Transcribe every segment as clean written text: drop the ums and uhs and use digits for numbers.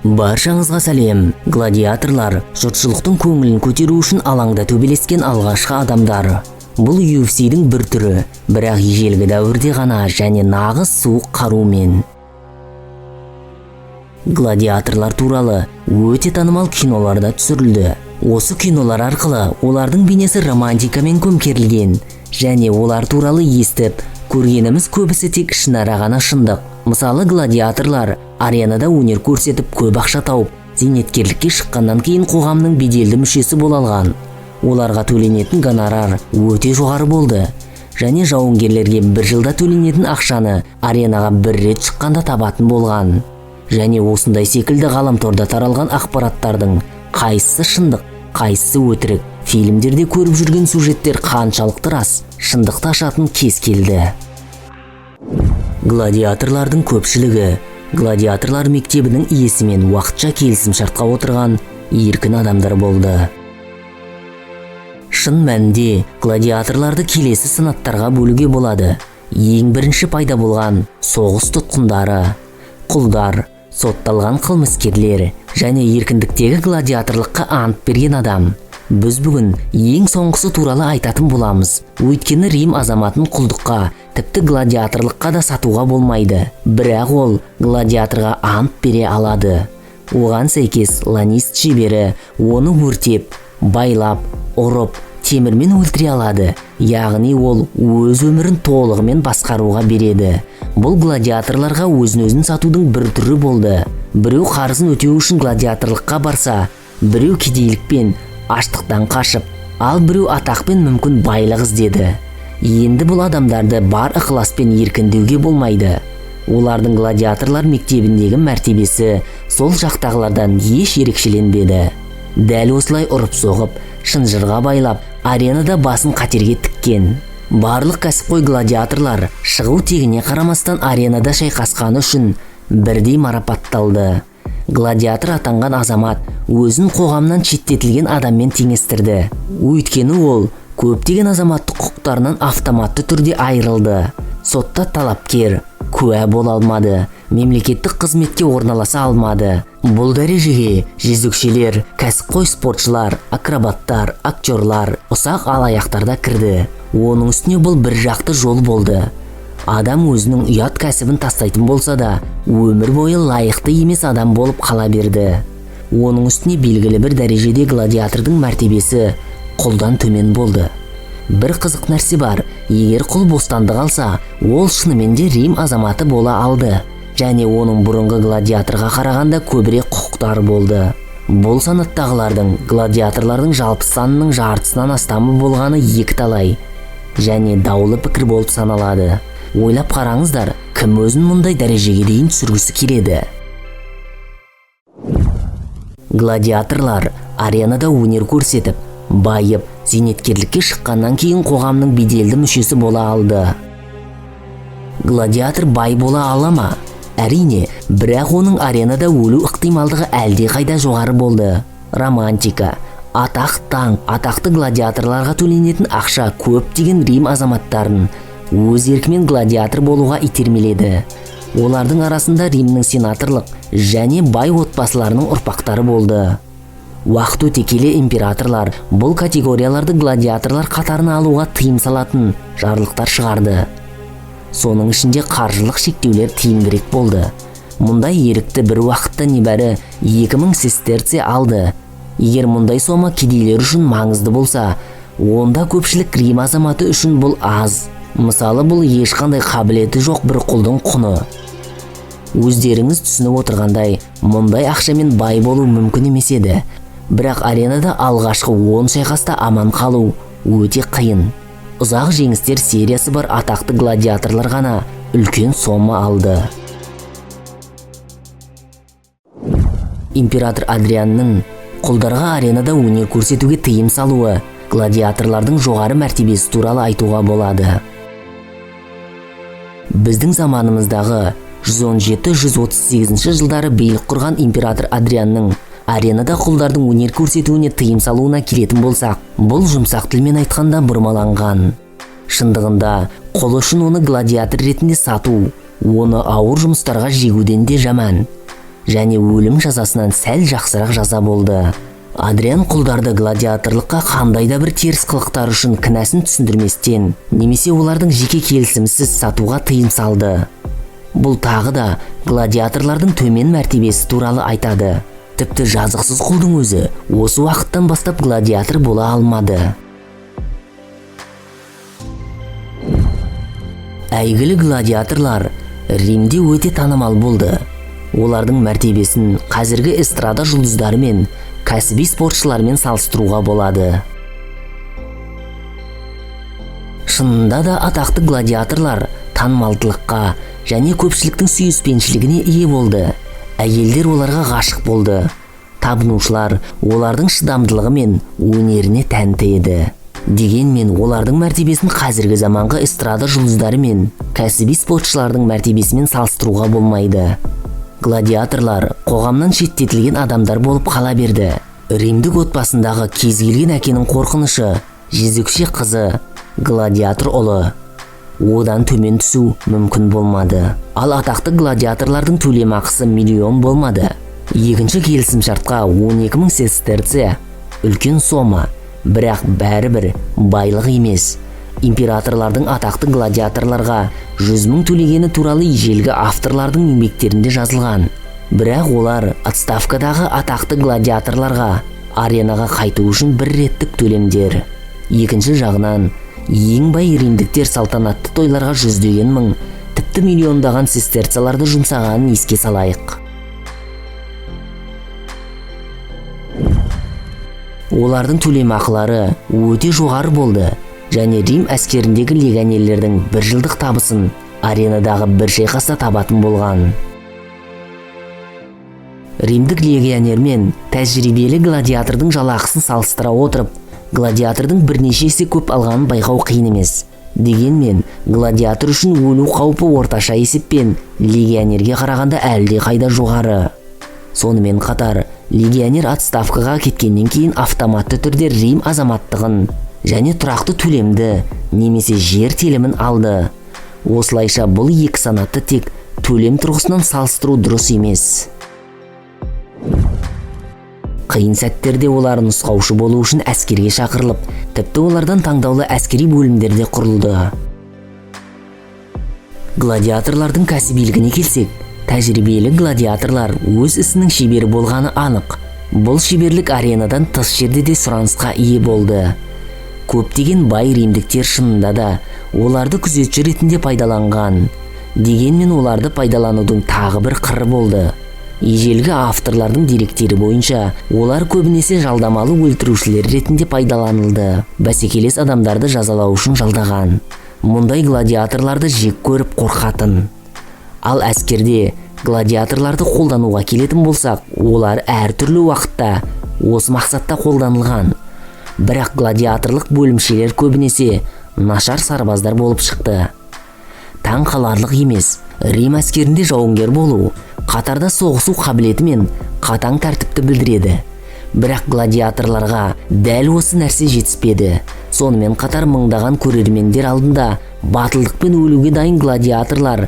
Баршаңызға сәлем. Гладиаторлар жұртшылықтың көңілін көтеру үшін алаңда төбелескен алғашқы адамдар. Бұл UFC-дің бір түрі, бірақ ежелгі дәуірде ғана және нағыз суық қарумен. Гладиаторлар туралы өте танымал киноларда түсірілді. Осы кинолар арқылы олардың бейнесі романтикамен көмкерілген және олар туралы естіп, көргеніміз көбісі тек ішінара ғана шындық. Мысалы, гладиаторлар аренада өнер көрсетіп, көп ақша тауып, зейнеткерлікке шыққаннан кейін қоғамның беделді мүшесі бола алған. Оларға төленетін гонорар өте жоғары болды және жауынгерлерге бір жылда төленетін ақшаны аренаға бір рет шыққанда табатын болған. Және осындай секілді ғаламторда таралған ақпараттардың қайсысы шындық, қайсысы өтірік, фильмдерде көріп жүрген сюжеттер қаншалықты рас, шындықты ашатын кез келді. Гладиаторлардың көпшілігі гладиаторлар мектебінің иесімен уақытша келісімшартқа отырған еркін адамдар болды. Шын мәнінде гладиаторларды келесі санаттарға бөлуге болады. Ең бірінші пайда болған соғыс тұтқындары, құлдар, сотталған қылмыскерлер және еркіндіктегі гладиаторлыққа ант берген адам. Біз бүгін ең соңғысы туралы айтатын боламыз. Өйткені Рим азаматын құлдыққа, тіпті гладиаторлыққа да сатуға болмайды. Бірақ ол гладиаторға ант бере алады. Оған сәйкес ланист шебері оны өртеп, байлап, ұрып, темірмен өлтіре алады. Яғни ол өз өмірін толығымен басқаруға береді. Бұл гладиаторларға өзін-өзін сатудың бір түрі болды. Біреу қарызын өтеу үшін гладиаторлыққа барса, біреу кедейлікпен, аштықтан қашып, ал біреу атақ пен мүмкін байлық іздеді. Енді бұл адамдарды бар ықыласпен еркіндеуге болмайды. Олардың гладиаторлар мектебіндегі мәртебесі сол жақтағылардан еш ерекшеленбеді. Дәл осылай ұрып-соғып, шынжырға байлап, аренада басын қатерге тіккен. Барлық кәсіпқой гладиаторлар шығу тегіне қарамастан аренада шайқасқаны үшін бірдей марапатталды. Гладиатор атанған азамат өзін қоғамнан шеттетілген адаммен теңестірді. Өйткені ол көптеген азаматтық құқықтарынан автоматты түрде айырылды. Сотта талапкер, куә бола алмады, мемлекеттік қызметке орналаса алмады. Бұл дәрежеге жезөкшелер, кәсіпқой спортшылар, акробаттар, актерлар, ұсақ алаяқтар да кірді. Оның үстіне бұл бір жақты жол болды. Адам өзінің ұят кәсібін тастайтын болса да, өмір бойы лайықты емес адам болып қала берді. Оның үстіне белгілі бір дәрежеде гладиатордың мәртебесі құлдан төмен болды. Бір қызық нәрсе бар, егер құл бостандық алса, ол шынымен де Рим азаматы бола алды және оның бұрынғы гладиаторға қарағанда көбірек құқықтары болды. Бұл санаттағылардың гладиаторлардың жалпы санының жартысынан астамы болғаны екі талай және даулы пікір болып саналады. Ойлап қараңыздар, кім өзін мұндай дәрежеге дейін түсіргісі келеді? Гладиаторлар аренада өнер көрсетіп, байып, зейнеткерлікке шыққаннан кейін қоғамның беделді мүшесі бола алды. Гладиатор бай бола ала ма? Әрине, бірақ оның аренада өлу ықтималдығы әлде қайда жоғары болды. Романтика, атақ, даңқ, атақты гладиаторларға төленетін ақша көптеген Рим азаматтарын өз еркімен гладиатор болуға итермеледі. Олардың арасында Римнің сенаторлық және бай отбасыларының ұрпақтары болды. Уақыт өте келе императорлар бұл категорияларды гладиаторлар қатарына алуға тыйым салатын жарлықтар шығарды. Соның ішінде қаржылық шектеулер тиімдірек болды. Мұндай ерікті бір уақытта небәрі 2000 сестерция алды. Егер мұндай сома кедейлер үшін маңызды болса, онда көпшілік Рим азаматы үшін бұл аз. Мысалы, бұл ешқандай қабілеті жоқ бір құлдың құны. Өздеріңіз түсініп отырғандай, мұндай ақшамен бай болу мүмкін емес еді. Бірақ аренада алғашқы 10 шайқаста аман қалу өте қиын. Ұзақ жеңістер сериясы бар атақты гладиаторлар ғана үлкен сома алды. Император Адрианның құлдарға аренада өнер көрсетуге тыйым салуы гладиаторлардың жоғары мәртебесі туралы айтуға болады. Біздің заманымыздағы 117-138 жылдары билік құрған император Адрианның аренада құлдардың өнер көрсетуіне тыйым салуына келетін болсақ, бұл жұмсақ тілмен айтқанда бұрмаланған. Шындығында құл үшін оны гладиатор ретінде сату, оны ауыр жұмыстарға жегуден де жаман және өлім жазасынан сәл жақсырақ жаза болды. Адриан құлдарды гладиаторлыққа қандай да бір теріс қылықтар үшін кінәсін түсіндірместен немесе олардың жеке келісімсіз сатуға тыйым салды. Бұл тағы да гладиаторлардың төмен мәртебесі туралы айтады. Тіпті жазықсыз құлдың өзі осы уақыттан бастап гладиатор бола алмады. Әйгілі гладиаторлар Римде өте танымал болды. Олардың мәртебесін қазіргі эстрада жұлдыздарымен, кәсіби спортшылармен салыстыруға болады. Шынында да атақты гладиаторлар танымалдылыққа және көпшіліктің сүйіспеншілігіне ие болды. Әйелдер оларға ғашық болды. Табынушылар олардың шыдамдылығы мен өнеріне тәнті еді. Дегенмен олардың мәртебесін қазіргі заманғы эстрада жұлдыздары мен кәсіби спортшылардың мәртебесімен салыстыруға болмайды. Гладиаторлар қоғамнан шеттетілген адамдар болып қала берді. Римдік отбасындағы кез келген әкенің қорқынышы жезөкше қызы, гладиатор ұлы. Одан төмен түсу мүмкін болмады. Ал атақты гладиаторлардың төлемақысы миллион болмады. Екінші келісімшартқа 12 мың сестерция, үлкен сома, бірақ бәрібір байлық емес. Императорлардың атақты гладиаторларға 100 мың төлегені туралы ежелгі авторлардың еңбектерінде жазылған. Бірақ олар отставкадағы атақты гладиаторларға аренаға қайту үшін бір реттік төлемдер. Екінші жағынан, ең бай римдіктер салтанатты тойларға жүздеген мың, тіпті миллиондаған сестерцияларды жұмсағанын еске салайық. Олардың төлемақылары өте жоғары болды және Рим әскеріндегі легионерлердің бір жылдық табысын аренадағы бір шайқаста табатын болған. Римдік легионер мен тәжірибелі гладиатордың жалақысын салыстыра отырып, гладиатордың бірнеше есе көп алғанын байқау қиын емес. Дегенмен, гладиатор үшін өлу қаупі орташа есеппен легионерге қарағанда әлде қайда жоғары. Сонымен қатар, легионер отставкаға кеткеннен кейін автоматты түрде Рим азаматтығын және тұрақты төлемді немесе жер телімін алды. Осылайша бұл екі санатты тек төлем тұрғысынан салыстыру дұрыс емес. Қиын сәттерде олар нұсқаушы болу үшін әскерге шақырылып, тіпті олардан таңдаулы әскери бөлімдерде құрылды. Гладиаторлардың кәсібилігіне келсек, тәжірибелі гладиаторлар өз ісінің шебері болғаны анық. Бұл шеберлік аренадан тыс жерде де сұранысқа ие болды. Көптеген бай римдіктер шынында да оларды күзетші ретінде пайдаланған. Дегенмен оларды пайдаланудың тағы бір қыры болды. Ежелгі авторлардың деректері бойынша олар көбінесе жалдамалы өлтірушілер ретінде пайдаланылды. Бәсекелес адамдарды жазалау үшін жалдаған. Мұндай гладиаторларды жек көріп қорқатын. Ал әскерде гладиаторларды қолдануға келетін болсақ, олар әртүрлі уақытта осы мақсатта қолданылған. Бірақ гладиаторлық бөлімшелер көбінесе нашар сарбаздар болып шықты. Таң қаларлық емес, Рим әскерінде жауынгер болу, қатарда соғысу қабілеті мен қатаң тәртіпті білдіреді. Бірақ гладиаторларға дәл осы нәрсе жетіспеді. Сонымен қатар мыңдаған көрермендер алдында батылдықпен өлуге дайын гладиаторлар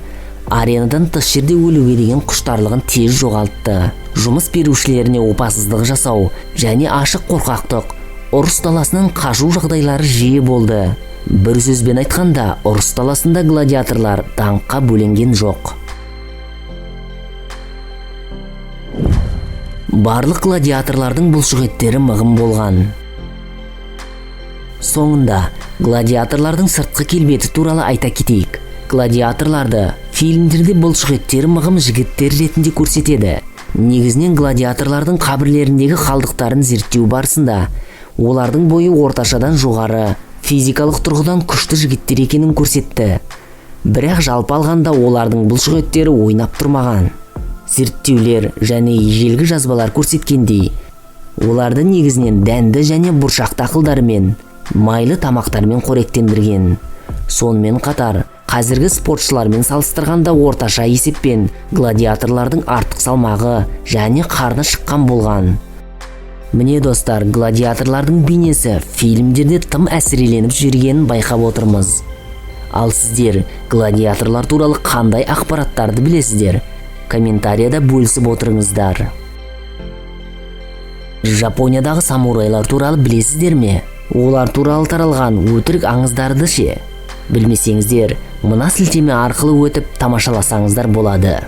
аренадан тыс жерде өлуге деген құштарлығын тез жоғалтты. Жұмыс берушілеріне опасыздық жасау және ашық қорқақтық, ұрыс даласынан қашу жағдайлары жиі болды. Бір сөзбен айтқанда, ұрыс даласында гладиаторлар даңққа бөленген жоқ. Барлық гладиаторлардың бұлшықеттері мығым болған. Соңында гладиаторлардың сыртқы келбеті туралы айта кетейік. Гладиаторларды фильмдерде бұлшықеттері мығым жігіттер ретінде көрсетеді. Негізінен гладиаторлардың қабірлеріндегі қалдықтарын зерттеу барысында олардың бойы орташадан жоғары, физикалық тұрғыдан күшті жігіттер екенін көрсетті. Бірақ жалпы алғанда олардың бұлшықеттері ойнап тұрмаған. Зерттеулер және ежелгі жазбалар көрсеткендей, оларды негізінен дәнді және бұршақ дақылдарымен, майлы тамақтармен қоректендірген. Сонымен қатар, қазіргі спортшылармен салыстырғанда орташа есеппен гладиаторлардың артық салмағы және қарны шыққан болған. Міне, достар, гладиаторлардың бейнесі фильмдерде тым әсіреленіп жібергенін байқап отырмыз. Ал сіздер гладиаторлар туралы қандай ақпараттарды білесіздер? Комментарияда бөлісіп отырыңыздар. Жапониядағы самурайлар туралы білесіздер ме? Олар туралы таралған өтірік аңыздарды ше? Білмесеңіздер, мына сілтеме арқылы өтіп тамашаласаңыздар болады.